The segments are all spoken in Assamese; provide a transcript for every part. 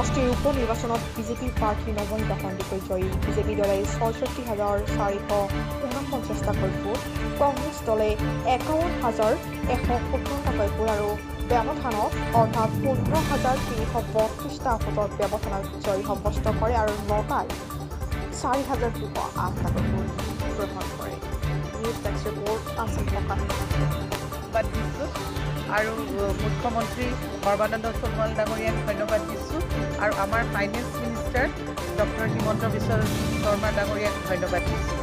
সমষ্টিৰ উপ নিৰ্বাচনত বিজেপিৰ প্ৰাৰ্থী নৱনীতা সন্দিকৈ জয়ী। বিজেপি দলে 66,449টাকৈ ভোট, কংগ্ৰেছ দলে 51,117টাকৈ ভোট আৰু ব্যৱধানত অৰ্থাৎ 15,332টা ভোটৰ ব্যৱধানত জয়ী সাব্যস্ত কৰে আৰু নটাই 4,208টাকৈ ভোট গ্ৰহণ কৰে। News desk report, Assam Prakash. দিছোঁ আৰু মুখ্যমন্ত্ৰী সৰ্বানন্দ সোণোৱাল ডাঙৰীয়াক ধন্যবাদ দিছোঁ আৰু আমাৰ finance minister doctor Himanta Biswa Sarma ডাঙৰীয়াক ধন্যবাদ দিছোঁ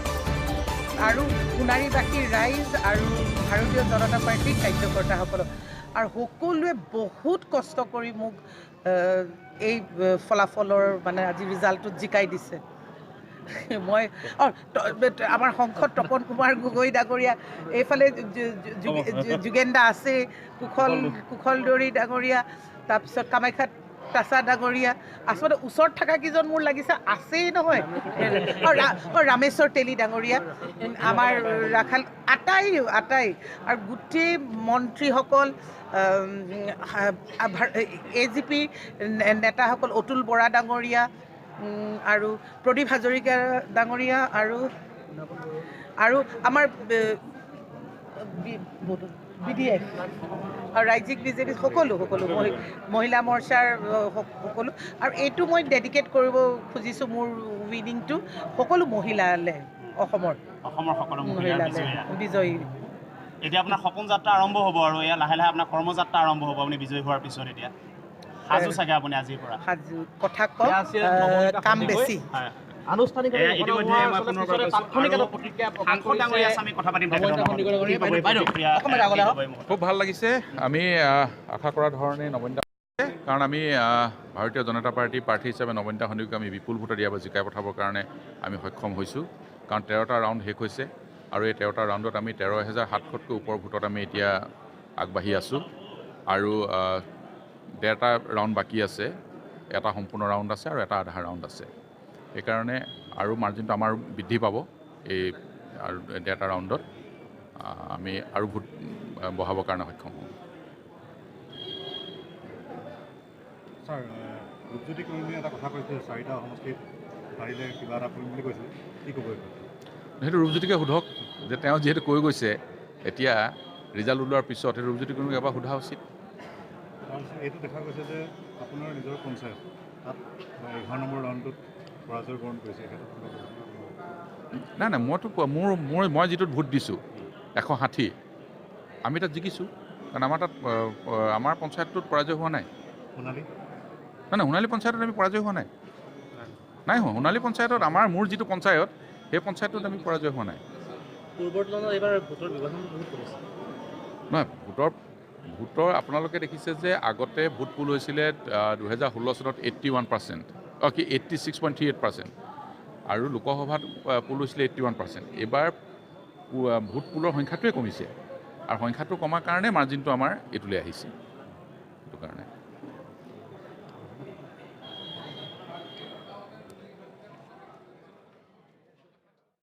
আৰু সোণাৰীবাসীৰ ৰাইজ আৰু ভাৰতীয় জনতা পাৰ্টীৰ কাৰ্যকৰ্তাসকলক আৰু সকলোৱে বহুত কষ্ট কৰি মোক এই ফলাফলৰ মানে আজি ৰিজাল্টটোত জিকাই দিছে। মই আমাৰ সংসদ তপন কুমাৰ গগৈ ডাঙৰীয়া, এইফালে যোগেন দা আছে, কুশল দৰি ডাঙৰীয়া, তাৰপিছত কামাখ্যা তাছা ডাঙৰীয়া, আচলতে ওচৰত থকা কেইজন মোৰ লাগিছে আছেই নহয়, ৰামেশ্বৰ তেলী ডাঙৰীয়া, আমাৰ ৰাখাল আটাই আটাই আৰু গোটেই মন্ত্ৰীসকল, এ জি পিৰ নেতাসকল, অতুল বৰা ডাঙৰীয়া আৰু প্ৰদীপ হাজৰিকা ডাঙৰীয়া আৰু আৰু আমাৰ বি ডি এফ আৰু ৰাজ্যিক বিজেপি সকলো সকলো মহিলা মৰ্চাৰ সকলো। আৰু এইটো মই ডেডিকেট কৰিব খুজিছোঁ মোৰ উইনিংটো সকলো মহিলালৈ, অসমৰ সকলো মহিলালৈ বিজয়ী। এতিয়া আপোনাৰ সপোন যাত্ৰা আৰম্ভ হ'ব আৰু এয়া লাহে লাহে আপোনাৰ কৰ্মযাত্ৰা আৰম্ভ হ'ব আপুনি বিজয়ী হোৱাৰ পিছত। এতিয়া সাজু চাগে আপুনি আজিৰ পৰা? সাজু, কথা কম কাম বেছি। খুব ভাল লাগিছে। আমি আশা কৰা ধৰণে নৱনীতা, কাৰণ আমি ভাৰতীয় জনতা পাৰ্টীৰ প্ৰাৰ্থী হিচাপে নৱনীতা সন্দিকৈক আমি বিপুল ভোটত ইয়াৰ পৰা জিকাই পঠাবৰ কাৰণে আমি সক্ষম হৈছোঁ। কাৰণ 13টা ৰাউণ্ড শেষ হৈছে আৰু এই 13টা ৰাউণ্ডত আমি 13,700তকৈ ওপৰ ভোটত আমি এতিয়া আগবাঢ়ি আছোঁ আৰু 1.5টা ৰাউণ্ড বাকী আছে, এটা সম্পূৰ্ণ ৰাউণ্ড আছে আৰু এটা আধা ৰাউণ্ড আছে। সেইকাৰণে আৰু মাৰ্জিনটো আমাৰ বৃদ্ধি পাব এই আৰু 1.5টা ৰাউণ্ডত আমি আৰু ভোট বঢ়াবৰ কাৰণে সক্ষম হ'ম। ছাৰ, ৰূপজ্যোতি কুৰ্মীয়ে এটা কথা কৈছে, 4টা সমষ্টিত পাৰিলে কিবা এটা কৰিম বুলি কৈছে, কি ক'ব? সেইটো ৰূপজ্যোতিকে সোধক যে তেওঁ যিহেতু কৈ গৈছে, এতিয়া ৰিজাল্ট ওলোৱাৰ পিছত সেইটো ৰূপজ্যোতি কুৰ্মীক এবাৰ সোধা উচিত। তাৰপিছত এইটো দেখা গৈছে যে আপোনাৰ নিজৰ পঞ্চায়ত তাত 11 নম্বৰ ৰাউণ্ডটোত পৰাজয় বৰণ কৰিছে। নাই নাই, মইতো মোৰ মোৰ মই যিটোত ভোট দিছোঁ 160, আমি তাত জিকিছোঁ, কাৰণ আমাৰ তাত আমাৰ পঞ্চায়তটোত পৰাজয় হোৱা নাই। সোণালী? নাই নাই, সোণালী পঞ্চায়তত আমি পৰাজয় হোৱা নাই, নাই হোৱা। সোণালী পঞ্চায়তত আমাৰ মোৰ যিটো পঞ্চায়ত, সেই পঞ্চায়তটোত আমি পৰাজয় হোৱা নাই। পূৰ্বৰ তুলনাত এইবাৰ ভোটৰ বিভাজন বহুত কমিছে। নহয়, ভোটৰ আপোনালোকে দেখিছে যে আগতে ভোট পুল হৈছিলে 2016 চনত 81%, কি 86.38%, আৰু লোকসভাত পুল হৈছিলে 81%। এইবাৰ ভোট পুলৰ সংখ্যাটোৱে কমিছে আৰু সংখ্যাটো কমাৰ কাৰণে মাৰ্জিনটো আমাৰ এইটোলৈ আহিছে।